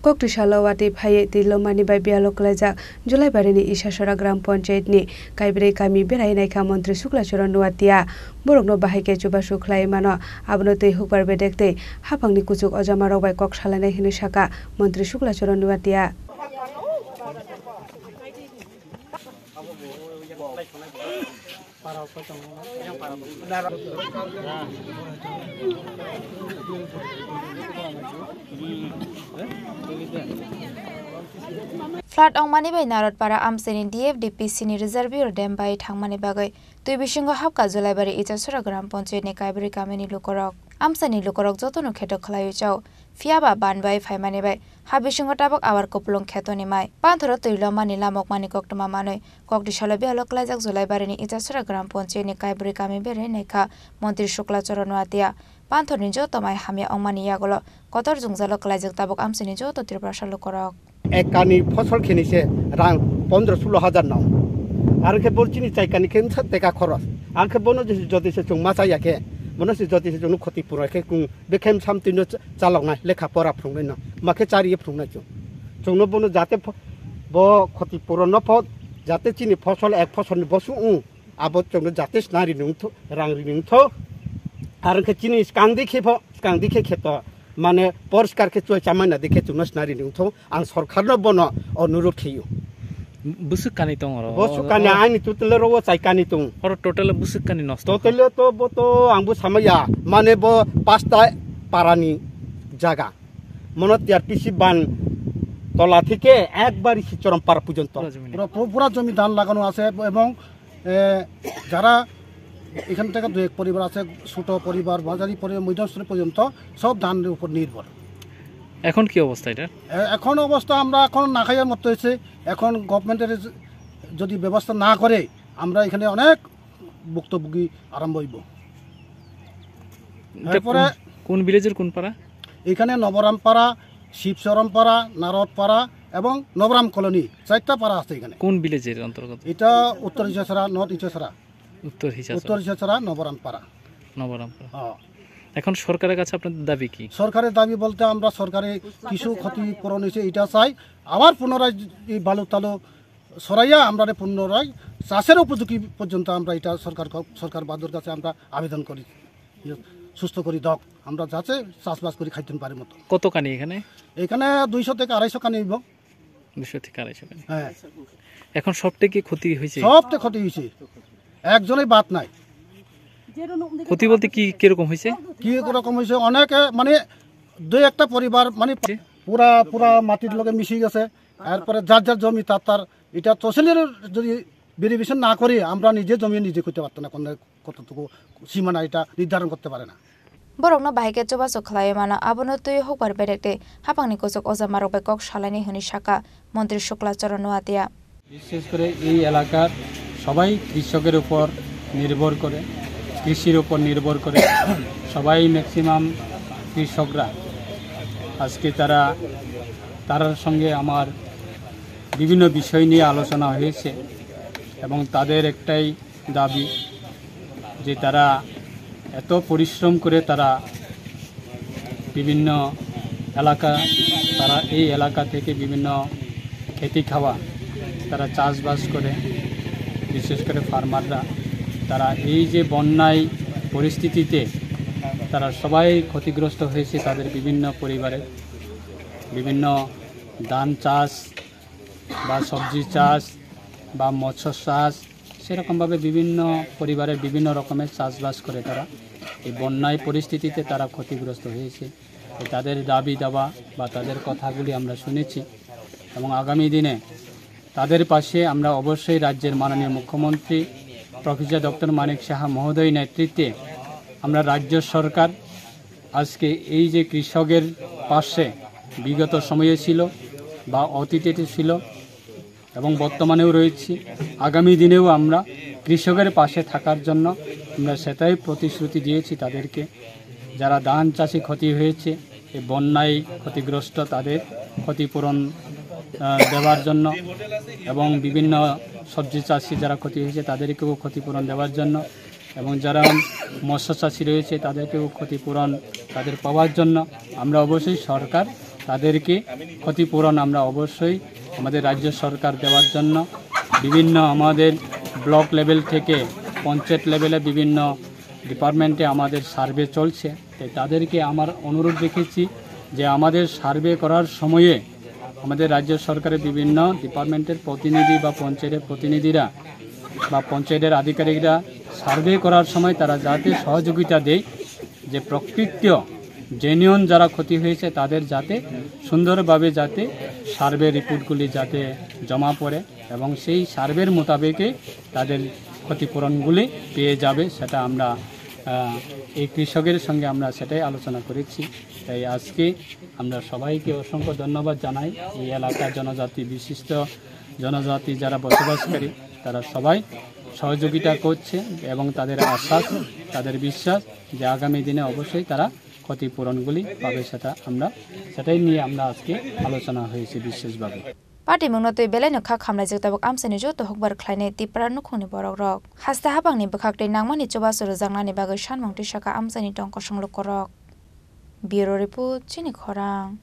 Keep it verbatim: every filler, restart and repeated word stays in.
Kokti salo watwi phaiwi twi lomani bai biyalo kwlaijak Julaibari ni Isasora Gram Panchayat ni kaibrwi kami berai naikha Montri Shukla Charan Nuatia. Borokno bahai khe chubachu khlaiwi mano, abono twi hukbar bedek tei haphangni kuchuk ojama rok bai kok salainai hwnwi sakha Montri Shukla Charan Nuatia. Flood wngmani bai Narodpara amchaini D F D P C ni reservoir dam bai thangmani bagwi twi bisingo hapkha Julaibari Ichasora Gram Panchayat ni kaibrwi kami ni lukurok. Amchaini lukurok jotono kheto khlaiwi chao. Phiya ba ban bai phaimani bai ha bisingo tabuk awar kupulung khetoni mai. Panthoro twi lomani lamokmani koktwma manwi kokti salo biyalo kwlaijak Julaibari ni Ichasora Gram Panchayat ni kaibrwi kami berai naikha Montri Shukla Charan Nuatia. Panthorni joto mai hamya wngmani yagulo kotor jwngjalo kwlaijak tabuk amchaini joto Tiprasa lukurok. Ekani phosol kheni se rang pondro sulo hajar nang. Ar khe bor chini chaikani khe msa teka khoros. Ang khe bono jodi se chung ma chaya khe, bono se jodi se chung khoti pura khe kung bekhem samtino chaloknai lekha pora phungnai no. Ma khe chariye phungnai chung. Chungno bono jate pho-, bo khoti pura no pho, jate chini phosol ek phosol ni bosu ung. Abo chwngno jate sna ri nung tho, rang ri nung tho. Ar wngkhe chini skang di khe pho, skang di khe kheto. Mane poriskar khe choi chamai na di khe chwngno sna ri nung tho. Ang sorkarno bono onurod khiyo. Bwswk kani tong oro? Bwswk kani, oro, aini total ro o chai kani tong. Oro total bwswk kani nosto? Total to bo to ang bo samaya. Mane bo pasta parani jaga. Mono T R P C ban tola theke ekbar Sichoram para porjonto. পুরা জমি নেই। পুরো, পু-, পুরা জমি ধান লাগানো আছে এবং, এ, যারা এখান থেকে দু এক পরিবার আছে, ছোট পরিবার, মাঝারি পরিবার, মধ্যম শ্রেণী পর্যন্ত সব ধানের উপর নির্ভর। এখন কি অবস্থা এটা? এ-, এখন অবস্থা আমরা এখন না খাইয়ার মতো হয়েছে। এখন গভর্নমেন্টের য-, যদি ব্যবস্থা না করে, আমরা এখানে অনেক ভুক্তভোগী আরম্ভ হইব। এটা এরপরে কোন, কোন ভিলেজের কোন পাড়া? এখানে নবরামপাড়া, শিবচরমপাড়া, নারদপাড়া এবং নবরাম কলোনি, চারটা পাড়া আছে এখানে। কোন ভিলেজের অন্তর্গত? এটা উত্তর ইছাছড়া, নর্থ ইছাছড়া। উত্তর হিসাবে উত্তর ইছাছড়া, নবরামপাড়া। নবরামপাড়া। হ্যাঁ। এখন সরকারের কাছে আপনাদের দাবি কি? সরকারের দাবি বলতে আমরা সরকারে কিছু ক্ষতিপূরণ হয়েছে, এটা চাই। আবার পুনরায় এই বালু টালু সরাইয়া আমরা পুনরায় চাষের উপযোগী পর্যন্ত আমরা এটা সরকার, সরকার বাদুর কাছে আমরা আবেদন করি, যে সুস্থ করি দক, আমরা যাতে চাষবাস করি খাইতে পারি মতো। কত কানি এখানে? এখানে দুইশো থেকে আড়াইশো কানি হইব। দুইশো থেকে আড়াইশো কানি। হ্যাঁ। এখন সবটাই কি ক্ষতি হয়েছে? সবটা ক্ষতি হয়েছে, একজনই বাদ নাই। ক্ষতি বলতে কি, কিরকম হয়েছে? কি রকম হয়েছে? অনেকে মানে দুই একটা পরিবার মানে পুরা, পুরা মাটির লগে মিশে গেছে। এরপরে যার যার জমি তার তার, এটা তহসিলের যদি ভেরিফিকেশন না করে আমরা নিজে জমি নিজে করতে পারতাম না, কোন কতটুকু সীমানা এটা নির্ধারণ করতে পারে না। Borokno bahai khe chubachu khlaiwi mano, abono twi hukbar bedek tei haphangni kuchuk ojama rok bai kok salainai hwnwi sakha Montri Shukla Charan Nuatia. বিশেষ করে এই এলাকার সবাই কৃষকের উপর নির্ভর করে, কৃষির উপর নির্ভর করে। সবাই ম্যাক্সিমাম কৃষকরা। আজকে তারা, তারার সঙ্গে আমার বিভিন্ন বিষয় নিয়ে আলোচনা হয়েছে এবং তাদের একটাই দাবি যে তারা এত পরিশ্রম করে তারা বিভিন্ন এলাকা, তারা এই এলাকা থেকে বিভিন্ন খেতে খাওয়া, তারা চাষবাস করে, বিশেষ করে ফার্মাররা, তারা এই যে বন্যায় পরিস্থিতিতে তারা সবাই ক্ষতিগ্রস্ত হয়েছে, তাদের বিভিন্ন পরিবারের বিভিন্ন ধান চাষ বা সবজি চাষ বা মৎস্য চাষ, সেরকমভাবে বিভিন্ন পরিবারের বিভিন্ন রকমের চাষবাস করে তারা। এই বন্যায় পরিস্থিতিতে তারা ক্ষতিগ্রস্ত হয়েছে। এই তাদের দাবি দাবা বা তাদের কথাগুলি আমরা শুনেছি এবং আগামী দিনে তাদের পাশে আমরা অবশ্যই রাজ্যের মাননীয় মুখ্যমন্ত্রী প্রফেসর ডক্টর মানিক সাহা মহোদয় নেতৃত্বে আমরা রাজ্য সরকার আজকে এই যে কৃষকের পাশে বিগত সময়ে ছিল বা অতীতে ছিল এবং বর্তমানেও রয়েছি, আগামী দিনেও আমরা কৃষকের পাশে থাকার জন্য আমরা সেটাই প্রতিশ্রুতি দিয়েছি তাদেরকে। যারা ধান চাষি ক্ষতি হয়েছে, এই বন্যায় ক্ষতিগ্রস্ত তাদের ক্ষতিপূরণ, আহ, দেওয়ার জন্য এবং বিভিন্ন সবজি চাষি যারা ক্ষতি হয়েছে তাদেরকেও ক্ষতিপূরণ দেওয়ার জন্য এবং যারা মৎস্য চাষি রয়েছে তাদেরকেও ক্ষতিপূরণ তাদের পাওয়ার জন্য আমরা অবশ্যই সরকার তাদেরকে ক্ষতিপূরণ আমরা অবশ্যই আমাদের রাজ্য সরকার দেওয়ার জন্য বিভিন্ন আমাদের ব্লক লেভেল থেকে পঞ্চায়েত লেভেলে বিভিন্ন ডিপার্টমেন্টে আমাদের সার্ভে চলছে। তাই তাদেরকে আমার অনুরোধ রেখেছি যে আমাদের সার্ভে করার সময়ে আমাদের রাজ্য সরকারের বিভিন্ন ডিপার্টমেন্টের প্রতিনিধি বা পঞ্চায়েতের প্রতিনিধিরা বা পঞ্চায়েতের আধিকারিকরা সার্ভে করার সময় তারা যাতে সহযোগিতা দেয়, যে প্রকৃত জেনুইন যারা ক্ষতি হয়েছে তাদের যাতে সুন্দরভাবে যাতে সার্ভে রিপোর্টগুলি যাতে জমা পড়ে এবং সেই সার্ভের মোতাবেকে তাদের ক্ষতিপূরণগুলি পেয়ে যাবে, সেটা আমরা, আহ, এই কৃষকের সঙ্গে আমরা সেটাই আলোচনা করেছি। তাই আজকে আমরা সবাইকে অসংখ্য ধন্যবাদ জানাই। এই এলাকার জনজাতি বিশিষ্ট জনজাতি যারা বসবাসকারী, তারা সবাই সহযোগিতা করছে এবং তাদের আশ্বাস, তাদের বিশ্বাস যে আগামী দিনে অবশ্যই তারা ক্ষতিপূরণগুলি পাবে, সেটা আমরা, সেটাই নিয়ে আমরা আজকে আলোচনা হয়েছে বিশেষভাবে। Patimungno twi belaino kha khamlaijak tabuk amchaini joto hukbar khlainai Tipra nukhungni borokrok. Haste habangni bwkhak twi nangmani chubachu rwjaknani bagwi sanmung twi sakha amchaini tong kosong lukurok. Bureau Report, Chini Khorang.